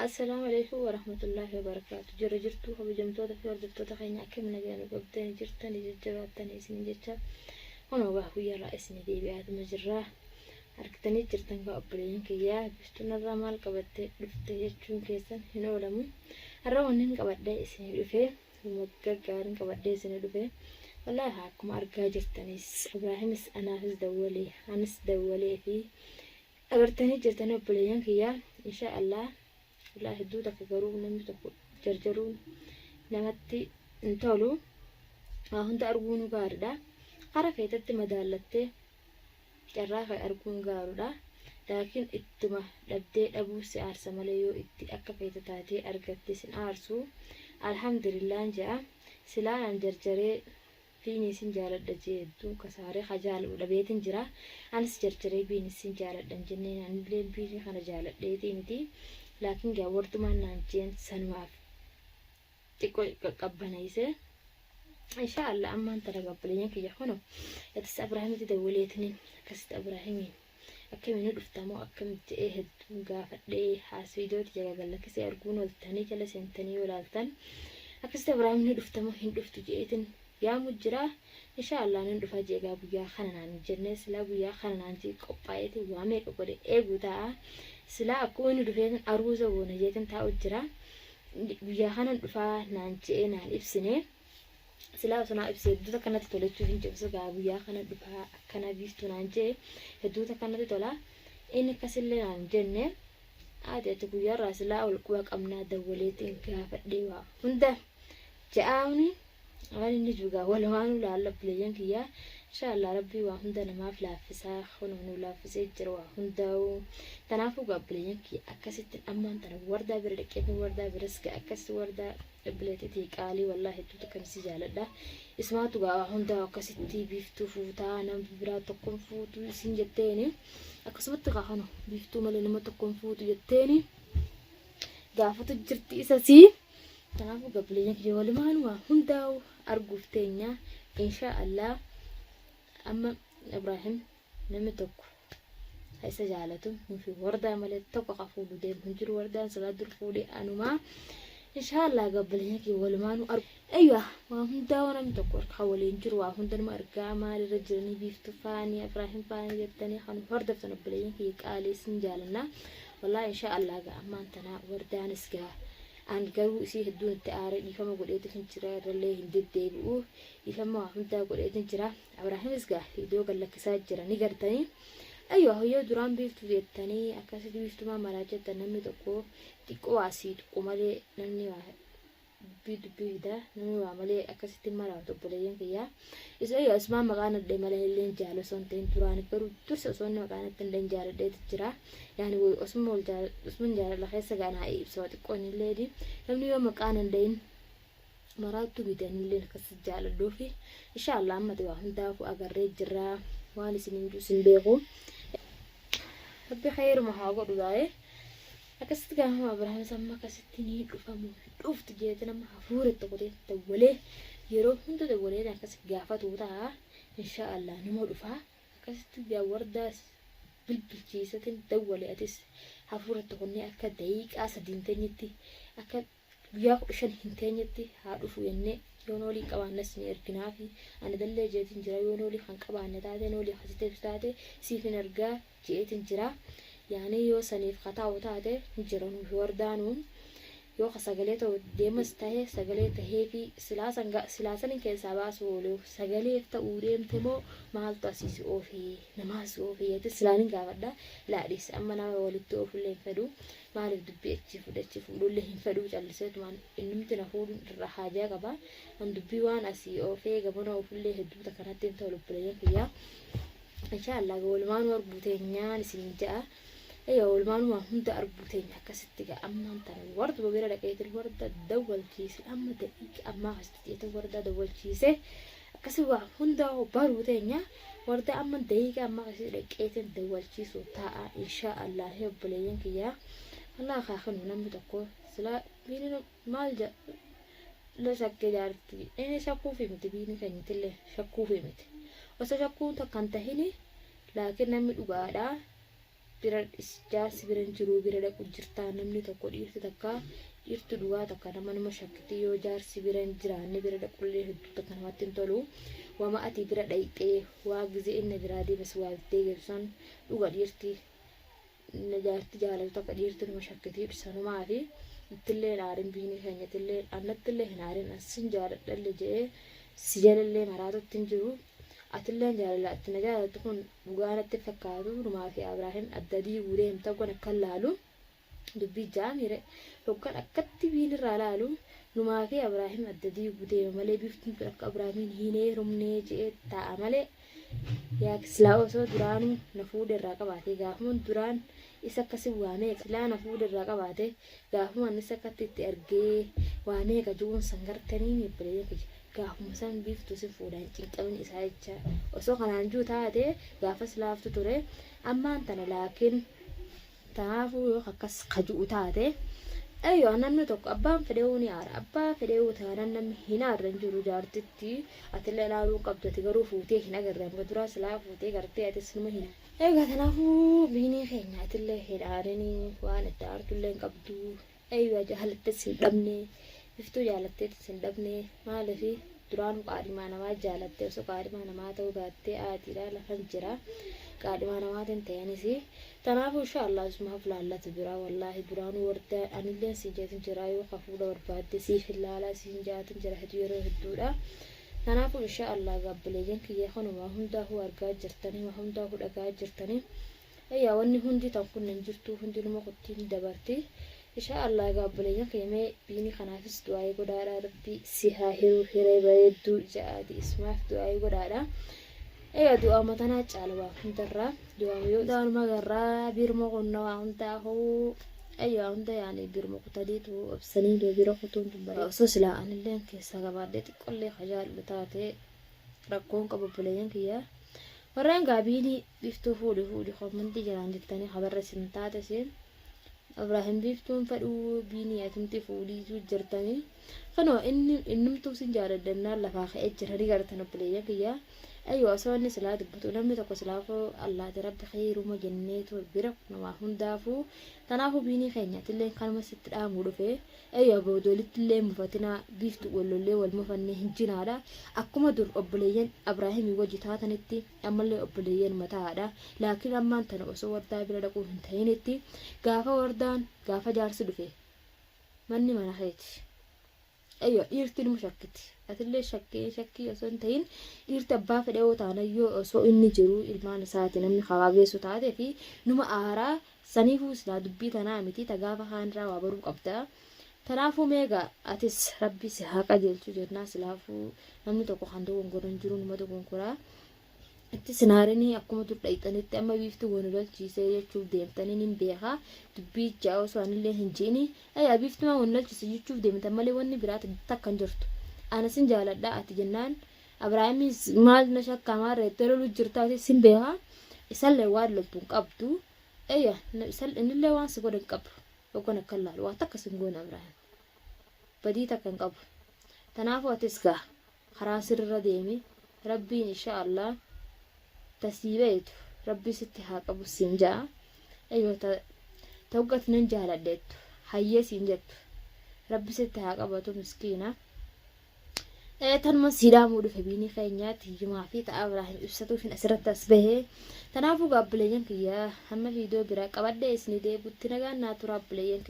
Assalaamu alaikum warahmatullaahi wabarakaatu. Jira jirtuu kabajamtoota fi hordoftoota keenya, akkam nagaan qabdanii jirtanii, jajjabaattanii isin jecha. Kunoo gaa guyyaarraa isin deebi'aatuma jirraa. Argitanii jirtan gaa obboleeyyan kiyyaa, biftuun irraa maal qabattee dhufte jechuun keessan hin oolamu. Har'a wanni hin qabadhee isinii dhufee gaggaariin qabadhee isinii dhufe. Wallaahi akkuma argaa jirtanis Ibraahimis anaafis dawwalee, anis dawwalee fi agartanii jirtan obboleeyyan kiyyaa, insha Allah. Wallaahi hedduu takka garuu namni tokko jarjaruun namatti hin tolu. Waa hunda arguun gaariidha. Kara feetetti madaallattee carraa kee arguun gaariidha. Laakiin ittuma dhabdee dhabuu si aarsa malee yoo itti akka feete taatee argatte sin aarsu. Alhamdulillaan je'a. Silaa an jarjaree biinii sin jaaladha jee hedduun kasaaree ka jaaladhu dhabeetin jira. Anis jarjaree biinii sin jaaladha hin jenneen, anillee biinii kana jaaladheetii miti. Laakiin gaa wardumaan naan jeen sanumaaf xiqqoo qaqqabbaneesse. Insha Allah ammaan tana obboleeyyan kiyya kuno itis Abrahaamitti dawwaleetiniin akkasitti Abrahaamiin akkamiin nu dhuftamoo akkam je'ee hedduun gaafadhee haas viidiyooti jala gallakkisee arguun oltanii jala seentanii yoo ilaaltan akkasitti Abrahaam ni dhuftamoo hin dhuftu je'eetin yaamu jira. Insha Allah nan dhufa je'e gaa guyyaa kana naan jennee, silaa guyyaa kana naan jee qophaa'eetiin waa meeqa godhe eeguu taa'a. Silaa akkuma inni dhufeetin aruuza goona jeetin taa'u jira. Guyyaa kanan dhufaa naan je'ee naan ibsine. Silaa osoo naa ibsee hedduuta akkanatti tolechuu hin cimsu gaa. Guyyaa kana dhufaa akkana biiftuu naan jee hedduuta akkanatti tola. Inni akkasillee naan jenne. Ati ati guyyaarraa silaa ol quba qabnaa dawwaleetiin gaafadhee waa hunda ja'aamni waan inni jugaa walumaanuu laalla obboleeyyan kiyyaa. Insha Allah rabbii waa hunda namaaf laaffisaa, kunoo nu laaffisee jira waa hundaa'u. Tanaafuu gaa obboleeyyan kiyya akkasitti ammaan tana wardaa bira dhaqeetiin wardaa biras gaa akkasitti wardaa obboleettitii qaalii, wallaahi hedduu takkan si jaaladha. Isumaatu gaa waa hundaa'u akkasitti biiftuu fuutaa nama biraa tokkoon fuutu isin jetteeni akkasumatti gaa kanu biiftuu malee nama tokkoon fuutu jetteeni gaafatu jirti isasii. Kanaafuu obboleeyyan kiyya walumaan waa hundaa'u arguuf teenya insha Allah. Amma Ibraahim namni tokko ha isa jaalatu nufi wardaa malee tokko ka fuudhu deemu hin jiru. Wardaan silaa dur fuudhe anumaa. Insha Allah obboleeyyan kiyya walumaanuu argu. Aywa waa hundaa'u namni tokko harka waliin jiru waa hunda nama argaa maalirra jiranii biiftuu faanii Ibraahim faanii jettanii kan hordoftan obboleeyyan kiyya qaalii isin jaalanna. Wallaahi insha Allah gaa ammaan tanaa wardaanis gaa an garuu isii hedduun itti aaree dhiifama godheetif hin jira, irrallee hin deddeebi'u, dhiifama waa hundaa godheetin jira. Abraahimis gaa viidiyoo gad lakkisaa jira ni gartanii. Aywa yoo duraan biiftuu jettanii akkasitti biiftumaa maraa jettan, namni tokko xiqqoo waa sii tuqu malee namni waa dubbii dubbii fida, namni waa malee akkasitti maraatu obboleeyyan kiyyaa. Isa aywa isumaan maqaa nadhee malee illeen jaala osoo hin ta'in duraan garuu dursa osoo inni maqaa natti hin dhahin jaaladheeti jira. Yaani osuma wal osuma jaalala keessa gaanaa ibsa waa xiqqoo inni illee namni yoo maqaa nan dhahin maraattu miti, anillee akkasitti jaaladhuufi. Insha Allah ammati waa hundaafuu agarree jirra, waan isiniin jiru isin beeku. Rabbi khayruma haa godhu gaa'ee. Akkasitti gaafa Abrahaamis amma akkasitti ni dhufamu dhuftu jeete nama hafuura itti kutee dawwalee yeroo hunda dawwalee akkas gaafatu ta'a. Insha Allah nama dhufaa akkasitti gaa wardaas bilbilchiisatiin dawwale, atis hafuura itti kunnee akka daqiiqaa 3 hin teenyetti, akka guyyaa 15 hin teenyetti haa dhufu jennee, yoo noolii qabaannes ni erginaafi ani dallee jeetiin jira. Yoo noolii kan qabaanne taate, noolii kasiteef taate siif hin ergaa jeetiin jira. Yaani yoo saniif ka taa'u taate hin jira nuufi wardaanuun yoo ka sagalee ta'u deemas tahe sagalee taheefi silaa san silaa sanin keessaa baasuu oolu sagaleef ta'uu deemte moo maaltu asii si oofee namaa si oofee jeete silaa nin gaafadha. Laadhiis amma nama walitti oofullee hin fedhu. Maaliif dubbii achii fuudhe achii fuudhullee hin fedhuu, calliseetumaan innumti na fuudhuun irraa haajaa qaba. An dubbii waan asii oofee gabana oofullee hedduu takka natti hin tolu obboleeyyan kiyyaa. Insha Allah walumaanuu arguu teenyaan isin ja'a. Eeyya walumaanuu waan hunda arguu teenya akkasitti gaa ammaan tana warduma bira dhaqeetiin warda dawwalchiise, amma daqiiqa ammaa akkasitti jeetiin warda dawwalchiise akkasi waa hunda baruu teenya. Warda amma daqiiqa ammaa akkasitti dhaqeetiin dawwalchiisu ta'a insha Allah obboleeyyan kiyyaa. Allah haa kennu namni tokko silaa biini maal jedha la shakkee jaarti inni shakkuufi miti, biini keenyatillee shakkuufi miti, osoo shakkuun takka hin tahini, laakiin namni dhugaadha. Bira jaarsi bira hin jiruu bira dhaqu jirtaa namni tokko dhiirti takka dhiirti dhugaa takka nama nama shakkiti yoo jaarsi bira hin jiraanne bira dhaqullee hedduu takka namatti hin tolu. Wama ati bira dhayxee waa gizee inni biraa deemes waa bittee geessu san dhuga dhiirti jaarti jaalatu takka dhiirti nama shakkiti sanumaa fi ittillee hin aarin biinii keenyatillee annattillee hin aarin asin jaaladhalle jedhee si jalallee maraatutti hin jiru. Atilleen jaalala atti na jaalattu kun dhugaa natti fakkaatu numaa fi Abraahim adda diiguu deemta hoggan akkan laalu dubbii jaamire hoggan akkatti biinirraa laalu numaa fi Abraahim adda diiguu deema malee biiftuun tun akka Abraahimiin hin heerumnee je'ee taa'a malee yaa silaa osoo duraanuu na fuudhe irraa qabaatee gaafuman duraan isa akkasi waa meeqa silaa na fuudhe irraa qabaate gaafuman isa akkatti itti argee waa meeqa ju'uun san gartanii obboleeyyan kiyya Gaafuma san Biiftuu sin fuudha hin cinqamin isaa jecha osoo kanaan juu taate gaafas laaftu ture ammaan tana laakiin tanaafuu yoo akkas ka ju'u taate ayyo namni tokko abbaan fedhe'uu ni aara abbaa fedhe'uu taanan namni hin aarre hin jiru jaartitti atillee ilaaluu hin qabdu ati garuu fuutee hin agarre hanga duraa silaa fuutee gartee atis numa hin Egaa tanaafuu biinii keenya atillee hin aarinii waan itti aartullee hin qabdu Eeywa jaalattes hin dhabne Biftuu jaalatteetis hin dhabne maalifi duraanu qaadhimaa namaa jaalatte osoo qaadhimaa namaa ta'uu baattee aatiidha lafan jira qaadhimaa namaatiin ta'e anisi tanaafuu insha Allah isumaaf laallatu jira wallaahi duraanu warda anilleen siin jeetin jira yoo ka fuudha barbaadde siif hin laalaa siin jaatin jira hedduu yeroo hedduudha tanaafuu insha Allah gaabbileeyyan kiyya kanuma hundaahuu argaa jirtanii hundaahuu dhagaa jirtanii Eyaa wanni hundi tan kun hin jirtuu hundi numa kuttii ni dabarti ishaa Allah egaa obboleeyyan kiyya mee biini kanaafis du'aayii godhaadha rabbi si haa hiruu hiree bareedduu ja'aati isumaaf du'aayii godhaadha egaa du'aama tanaa caala waa hundarraa du'aama yoo du'aanuma garraa birma kunna waa hundaahuu ayyo waa hunda yaani birma kutaniitu obsanii bira kutuun tun bareeda osoo silaa anilleen keessaa qabaadhee xiqqollee kajaallu taate rakkoon qabu obboleeyyan kiyya warreen gaabiinii Biftuu fuudhi fuudhi kommentii jalaan jettanii ka barreessitan taate siin Ibrahim Biiftuun fedhuu biinii atumti fuudhiituu jirtanii kunoo inni innumtuu sin jaaladhannaan lafaa ka'ee jira ni gartan obboleeyyan kiyya ayyoo osoo inni silaa dubbatu namni tokko silaafuu allaate rabbi kheeyruma jenneetu bira namaa hundaafuu tanaafuu biinii keenya atilleen kanuma sitti dhaamuu dhufe Eeyya booda walittillee hin mufatinaa, Biiftu wal lollee wal mufannee hin jinaadha. Akkuma dur obboleeyyan Abraahimii wajji taatanitti ammallee obboleeyyanuma ta'aadha. Laakiin ammaan tana osoo wardaa bira dhaquu hin tahinitti gaafa wardaan gaafa jaarsi dhufe manni mana keeti. Eeyya dhiirti numa shakkiti. Atillee shakkii shakkii osoo hin tahin dhiirti abbaa fedhe yoo taanayyoo osoo inni jiruu ilmaan isaati namni hawaa geessu taatee fi numa aaraa Saniifuu silaa dubbii tanaa miti ta gaafa kaanirraa waa baruu qabda. Tanaafuu mee egaa atis rabbi si haa qajeelchu jennaa silaafuu namni tokko kan dogongoru hin jiru numa dogongoraa. Itti sinaarinii akkuma dur dhayxanitti amma biiftuu wal nu lolchiisee jechuuf deemtanii nin beeka. Dubbii ja'a osoo anillee hin je'ini. Ayaa biiftumaa wal nu lolchiise jechuuf deemtan malee wanni biraa takka hin jirtu. Ana sin jaaladha ati jennaan Abraahimis maal na shakkaa maal reettee loluu jirtaa sin beeka. Isallee waan loltu hin qabdu. Eeyya, innillee waan si godhe hin qabu. Hoggan akkan laalu waa takka sin goone Abrahaam. Badii takka hin qabu. Tanaafuu atis gaa karaa sirrirra deemi. Rabbiin insha Allah ta sii beeytu rabbii sitti haa qabu siin ja'a. Eeyyo ta ta hoggati nan jaaladha jettu hayyee siin jettu rabbi sitti haa qabatu miskiina. Tanuma sii dhaamuu dhufe biinii keenya tiyyumaa fi ta'a Ibraahim ibsatuufin asirratti as bahe. Tanaafuu gaabbileeyyan kiyya hamma viidiyoo biraa qabadhee isinii deebutti nagaan naa turaa obboleeyyan kiyya.